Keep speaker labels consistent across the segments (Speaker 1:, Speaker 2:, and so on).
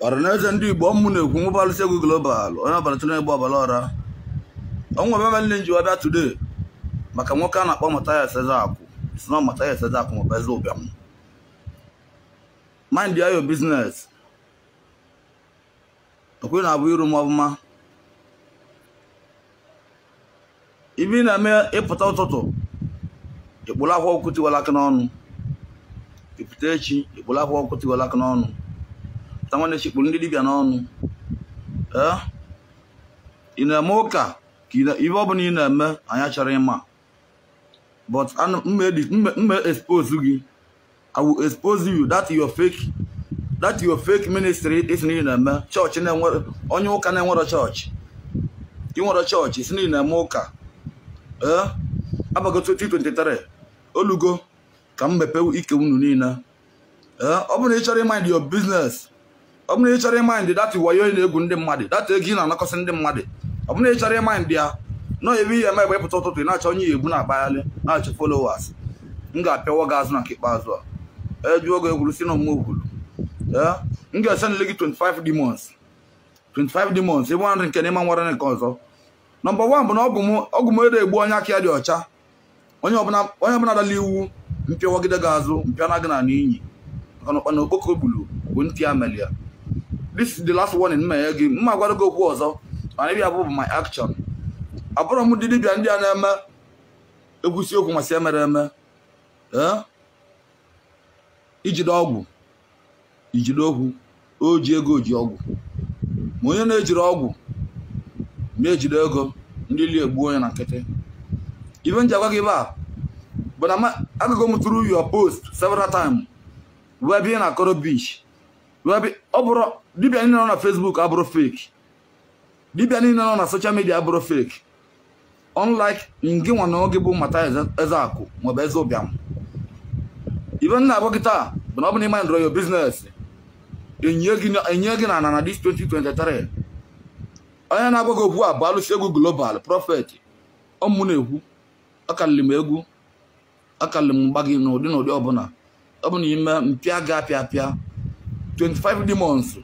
Speaker 1: Ọranaeze ndị Igbo ọmụ na-ekwu nwụbalụsị egwu global onye ọbara tụrụ egbu ọbara ọra onwe ebe nne nji wabịa today maka nwoke a na-akpọ Mathias Ezeaku. It's not Mathias Ezeaku maọbụ Eze Ụbịam. Mind your business. Okwe na-abụ iru m ọbụma ibi na-eme ịpụta ụtụtụ ikpụrụ akwa ọkụ tiwara aka n'ọnụ, ịpụta echi ikpụrụ akwa ọkụ tiwara aka n'ọnụ, pụta nwanne echi kpụrụ ndị dibịa n'ọnụ. Ee, ị na-eme ụka ka ibe ọ bụla ị na-eme anyị achọrọ ịma, but mma expose gị. I will expose you that your fake ministry is na ị na-eme chọọchị na-enwere onye ụka na-enwere chọọchị. Ị nwere chọọchị si na ị na-eme ụka. Ee, abago 2023 olugo ka m mepee ike unu niile. Ee, ọ bụrụ na ị chọrọ ịmind your business, ọ bụrụ na ị chọrọ ịmind that wayo ị na-egwu ndị mmadụ, that ego ị na-anakọsị ndị mmadụ, ọ bụrụ na ị chọrọ ịmind ya nọ ebe ihe eme ịpụta ụtụtụ ị na-achọ onye egbu na-akpagharị na-achọ followers, m ga-apịawa gị azụ na nke ikpeazụ a. Ejuo oge egwuru si na ọmụ okwuru. Ee, m ga-esendịrị gị 25 demons, 25 demons ebe nwanne nke n'ịma nwere nke ọzọ. Nọmba 1 bụ na ọgwụ m ede egbu onye aka ya dị ọcha. Onye ọbụla dala iwu mpịawagide gị azụ mpịana gị na n'inyi maka na ọkpana okpoko gburu bụ ntị ya melia. This is the last warning mma ya gị. Mma gwara gị okwu ọzọ mana ịbịa bụ my action. Abụrọ m ndị dibịa ndị a na-eme egwusi okwu masị emere eme. Ee, ijide ọgwụ ijide okwu o ji ego ji ọgwụ, ma onye na-ejiri ọgwụ ma ejide ego ndị li egbu onye na nkịtị. Ife nji agwa gị ebe a bụ na agago m through your post several times wee bịa na Akoro Beach, wee bịa ọ bụrụ dibịa niile nọ na Facebook abụrụ fake, dibịa niile nọ na social media abụrụ fake, unlike ngị nwa na oge bụ Mathias Ezeaku maọbụ Eze Ụbịam. Ife nna agwa gị taa bụ na ọ bụ na ị mind your business enye gị na na this 2023. Onye na-agwa gị okwu a bụ alụsị egwu global prophet ọmụ na-ekwu. Akalị m egwu, akalị m mgba gị n'ụdị n'ụdị ọbụla ọ bụ na ime mpịa ga apịa apịa 25 demons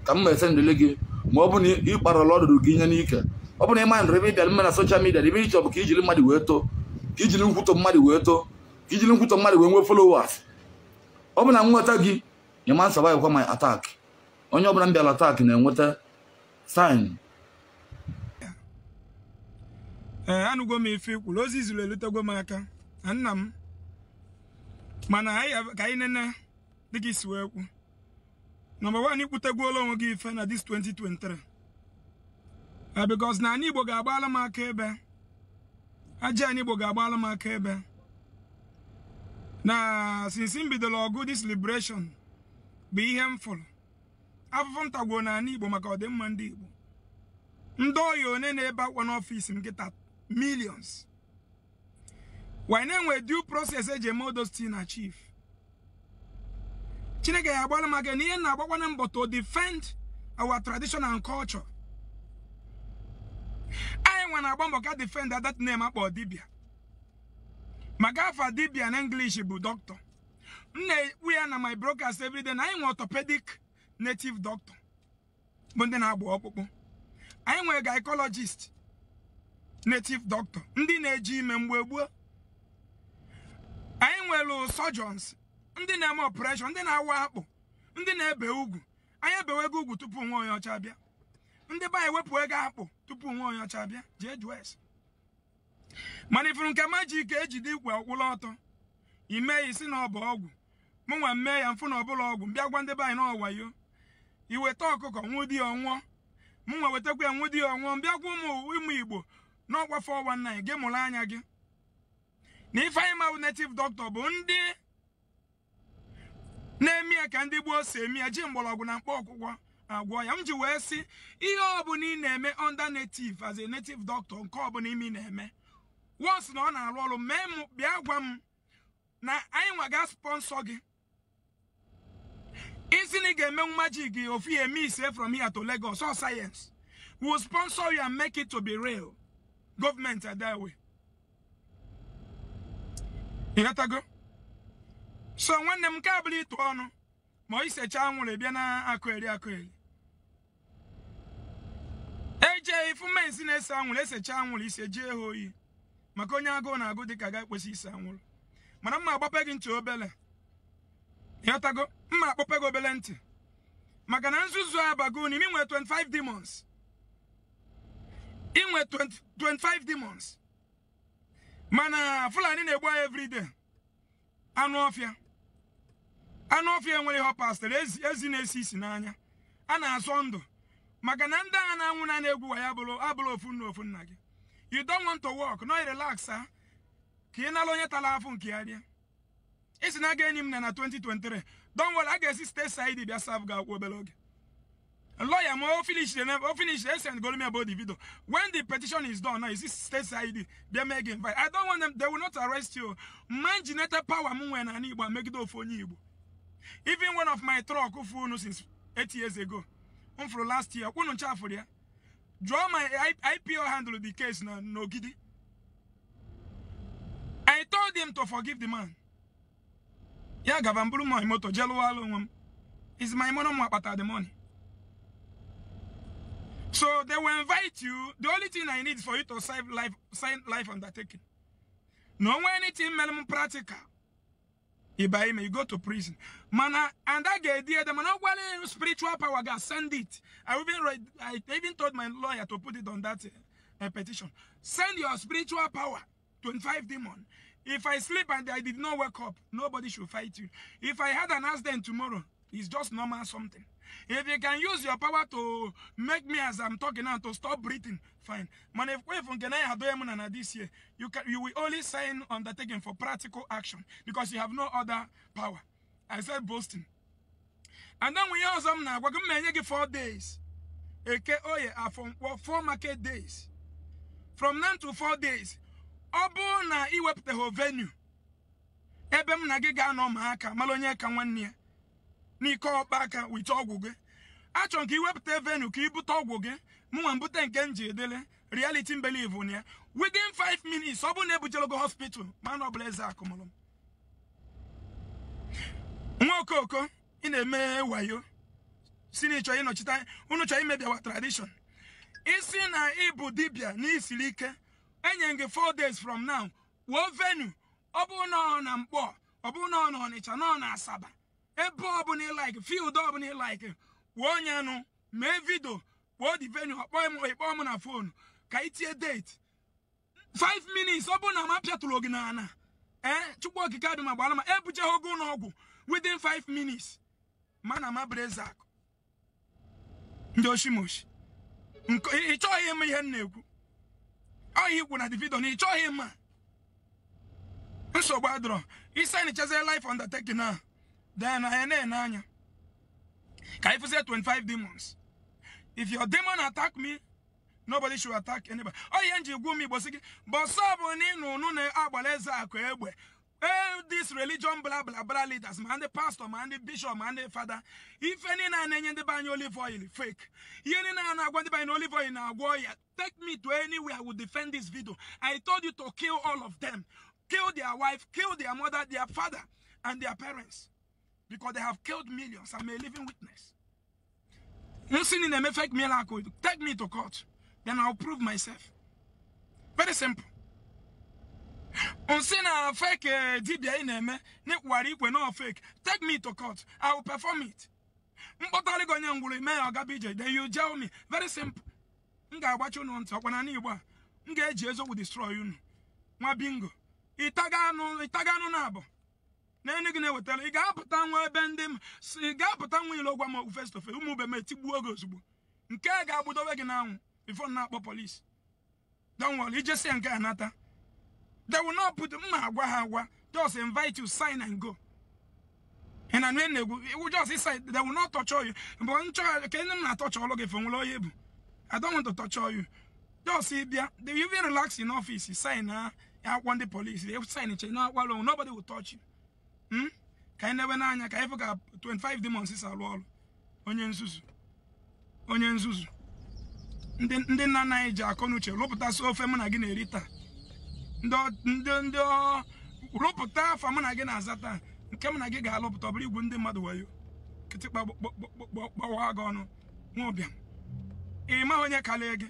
Speaker 1: ka m ma esendịrị gị, ma ọ bụ na ị kparala ọdụdụ gị nye n'ike. Ọ bụ na ị mindụrụ ebe ị bịara mme na social media ebe ị chọrọ bụ ka ijiri mmadụ wee too, ka ijiri nkwutọ mmadụ wee too, ka ijiri nkwutọ mmadụ wee nwee followers. Ọ bụ na nweta gị ịma survive kwa my attack. Onye ọbụla m bịara attack na-enweta sign.
Speaker 2: Ee, anụgo m ife ikwuru ozi zuru elutego m aka na nna m, mana ka anyị nene dịka isi wee kwu. Nọmba 1, ikwutegwuola onwe gị ife na this 2023 because na anyị Igbo ga-agbala m aka ebe aja anyị Igbo ga-agbala m aka ebe na since m bidoro ọgụ this liberation bụ ihe m fụrụ afụfụ m tagwuo na anyị Igbo maka ọdịmma ndị Igbo. Ndị ọya one na-ebe akwa n'ọfịs m kịta millions. Why na-enwe due process eji eme odosti na chief. Chineke ya agbala m aka na ihe na-agbakwana mbọ to defend our tradition and culture. Anyị nwe na-agba mbọ ka defend that name akpọ dibia, maka afa dibia na English bụ doctor. M na-ekwu ya na my broadcast everyday na anyị nwe orthopedic native doctor bụ ndị na-agba ọkpụkpụ. Anyị nwere gynecologist native doctor ndị na-eji ime mgbe gboo. Anyị nwere surgeons ndị na-eme operation, ndị na-awa akpụ, ndị na-ebe ugwu. Anyị ebewego ugwu tupu nwa onye ọcha bịa. Ndị be anyị wepụ ego akpụ tupu nwa onye ọcha bịa jee jụọ ese. Mana ifuru nke majik ejide ikwe ọkwụla ọtọ ime isi na ọ bụ ọgwụ, mụ nwa mmee ya mfụ na ọbụla ọgwụ, mbịa gwa ndị be anyị na ọwayo. Iweta ọkụkọ nwụ di ya ọnwụọ, mụ nwa wetakwa ya nwụ di ya ọnwụọ, mbịa gwa ụmụ Igbo n'ọkwa 419 gị mụrụ anya gị na ife anyị ma bụ native doctor bụ ndị na-eme ya ka ndị gboo si eme ya, ji mgbọrọgwụ na mkpa ọgwụgwọ agwọ ya. M ji wee sị ihe ọbụla ị na-eme under native as a native doctor, nke ọbụla ime ị na-eme once na ọ na-arụ ọrụ mee m bịa gwa m na anyị nwa ga sponsor gị. Isi na ị ga-eme magic gị ofu ihe eme ise from here to Lagos all science we will sponsor you and make it to be real. Government adewe ịghọtago. So nwanne m nke abụla ịtụ ọnụ ma isecha anwụrụ bịa na akụ eri akụ eri. Ije ifu mensi na-ese anwụrụ, esecha anwụrụ ise jee ha oyi, maka onye agụụ na-agụ dịka ga-ekwesị ise anwụrụ. Mana mma agbape gị ntị obele, ịghọtago? Mma akpọpe gị obele ntị, maka na nzuzu abago n'ime. Inwe 25 demons, inwe 20 25 demons. Mana Fulani na-egbu anyị everyday. Anụ ọfịa, anụ ọfịa enwere ihe ọ pastịrị ezi, ezi na-esi isi n'anya a na-azọ ndụ, maka na ndị agha na-anwụ na na-egwu wa ya bụrụ abụrụ ofu nna, ofu nna gị. You don't want to work, no relax ha ka ị nala onye tara afụ nke ya rie. Isi na aga enyi m na 2023. Don't worry, a ga-esi state side bịa serve gị akwụkwọ obere oge. Lawyer mo finish the o finish they send go me about the video. When the petition is done now, you see state side bịa mee gị invite. I don't want them, they will not arrest you. Man generated power m nwere na Igbo megide ofu onye Igbo. Even one of my truck unu since 8 years ago m fụrụ last year, kwunu nche afụrụ ya. Jụọ my IPO handle the case na n'Ogidi. I told him to forgive the man. Ya gaba mburu my moto jelụwala onwe m. Is my money, m akpata the money. So they will invite you. The only thing I need is for you to sign life undertaking. No anything mere m practical. Ịba ime, you go to prison. Mana and that ga-edi ede, mana ọ gwara spiritual power ga send it. I even told my lawyer to put it on that petition. Send your spiritual power, 25 demon. If I sleep and I did not wake up, nobody should fight you. If I had an accident tomorrow, it's just normal something. If you can use your power to make me, as I'm talking now, to stop breathing, fine. Man, if na this year, you will only sign undertaking for practical action because you have no other power. I said boasting. And then we also now we're going to give 4 days. Eke, Oye, afọ, Nkwọ, four market days. From now to 4 days. Ọ bụrụ na iwepụtaghị venue ebe m na gị ga-anọ ma aka mara onye ka nwanne ya n'ike ọkpa aka wite ọgwụ gị, achọrọ ka iwepụta venue ka ibute ọgwụ gị, mụnwa mbute nke m ji edele reality believe na ya. Within 5 minutes, ọ bụrụ na ebujere gị hospital, mana ọ bụla eze akụmụrụ m nwa okoko ị na-eme wayo si na ịchọ ịnọchite unu, chọrọ imebi our tradition, isi na ịbụ dibịa na isiri ike. Enye gị 4 days from now, wuo venue. Ọ bụrụ na ọ na Mkpọ, ọ bụrụ na ọ na Ọnịcha, na ọ na Asaba, ebe ọbụla ị like, field ọbụla ị like, wuo onye anụ mee video, kpọọ the venue, kpọọ m, ịkpọọ m na phone ka ị tie date. 5 minutes, ọ bụrụ na m apịatụrụ gị n'ana, ee, Chukwu Okike adị ma gbara ma ebujeghị ogo ụlọ ọgwụ within 5 minutes, mana ma bụrụ eze akụ ndị oshimoshi. Ị chọghị ịma ihe m na-ekwu. Ọ ihe ikwu na the video na ị chọghị ịma, nsogbu adịrọ. Isi chazie life undertaking a, then anyị na-ene anya ka anyị fụzie 25 demons. If your demon attack me, nobody should attack anybody. Ọ ihe m ji gwa m Igbo sị gị bọsọ bụ na ịnụ unu na-agbara eze akụ egbe. Ee, this religion bla bla bla leaders, ma ndị pastor, ma ndị bishop, ma ndị fada, ife niile a na-enye ndị be anyị olive oil fake, ihe niile a na-agwa ndị be anyị na olive oil na-agwọ ọya. Take me to anywhere, I will defend this video. I told you to kill all of them. Kill their wife, kill their mother, their father and their parents, because they have killed millions. I'm a living witness. Nsị na-eme fake miracle, take me to court, then I'll prove myself. Very simple. Nsị na fake dibia ị na-eme n'ịkwara ikwe na fake, take me to court, I will perform it. Mkpọtara gị onye ngwụrụ ime ya ọgaba ije, then you jail me. Very simple. M ga-agbachi unu ntị ọkwa na Igbo a m ga-eji eziokwu destroy unu. Nwa bingo, ịtaga anụ na abụ n'enu gị na-ewetara. Ị ga-apụta nwa ebe ndị m ị ga-apụta nwa ilo gwa m okwu face to face. Ụmụ ube m etigbuo gị ozugbo. Nke a ga-agbudowe gị n'anwụ before na-akpọ police. Don't worry, ijesi ya nke a nata. They will not put mma agwa ha agwa, just invite you, sign and go. Ị na nne na-egwu iwu, just sign. They will not torture you. But nchọ ka ndị m na-atọchọ ọlụ gị fenwere onye bụ. I don't want to torture you. Just bịa, they even relax in office, sign na akwụkwọ ndị police, they sign che na akwụkwọ. Nobody will touch you. Ka anyị nebe n'anya ka anyị fụ ka 25 demons si alụ ọrụ. Onye nzuzu, onye nzuzu. Ndị nna nna anyị ji akọ n'uche rụpụtasị ofe mụ na gị na-eri taa. Ndị rụpụta afa mụ na gị na-aza taa, nke mụ na gị ga-alụpụta, ọ bụrụ igwu ndị mmadụ wayo, kịtịkpa gbawa gị ọnụ. Nwa ụbịam, ị maghị onye kalie gị.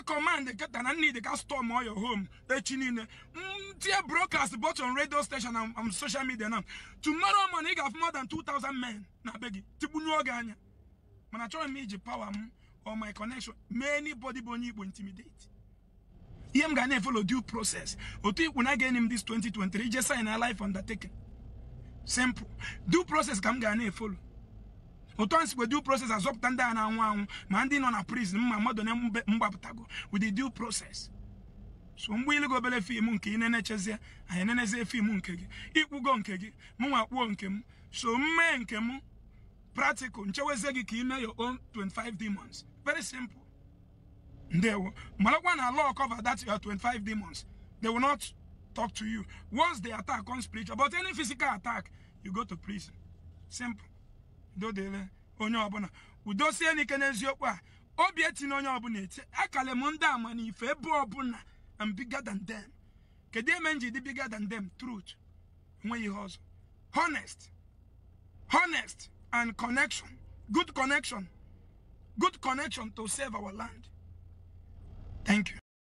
Speaker 2: Nye command kịta na need ka storm all your home echi niile, tie broadcast both on radio station and social media now. Tomorrow morning, ị ga-afụ more than 2000 men na be gị tigbunye oge anya. Mana achọrọ m iji power m or my connection mee anybody bụ onye Igbo intimidate. Ihe m ga na-efollow due process. Otu ikwu na ga-enye m this 2023 ije sign a life undertaking. Simple due process ka m ga na-efollow. Otu a nsikwe due process azọpụta ndị a na-anwụ anwụ, ma ndị nọ na prison, mma mmadụ na mgbapụtago with the due process. So mgbe iligo obere film nke ị na-enechezie, anyị nenezie film nke gị. Ikwugo nke gị, mụ nwa kwuo nke m. So mmee nke m practical, nchewezie gị ka ime your own 25 demons. Very simple. Ndewo. Marakwa na law cover that your 25 demons. They will not talk to you once they attack on spiritual, but any physical attack, you go to prison. Simple. Udo dịrị onye ọbụla. Udo sie n'ike n'eziokwu a. Obi etinye onye ọbụla eti akale m ndị ama na ife ebe ọbụla. I'm bigger than them. Kedu eme nji dị bigger than them? Truth. Enweghị ihe ọzọ. Honest, honest and connection, good connection, good connection to save our land. Thank you.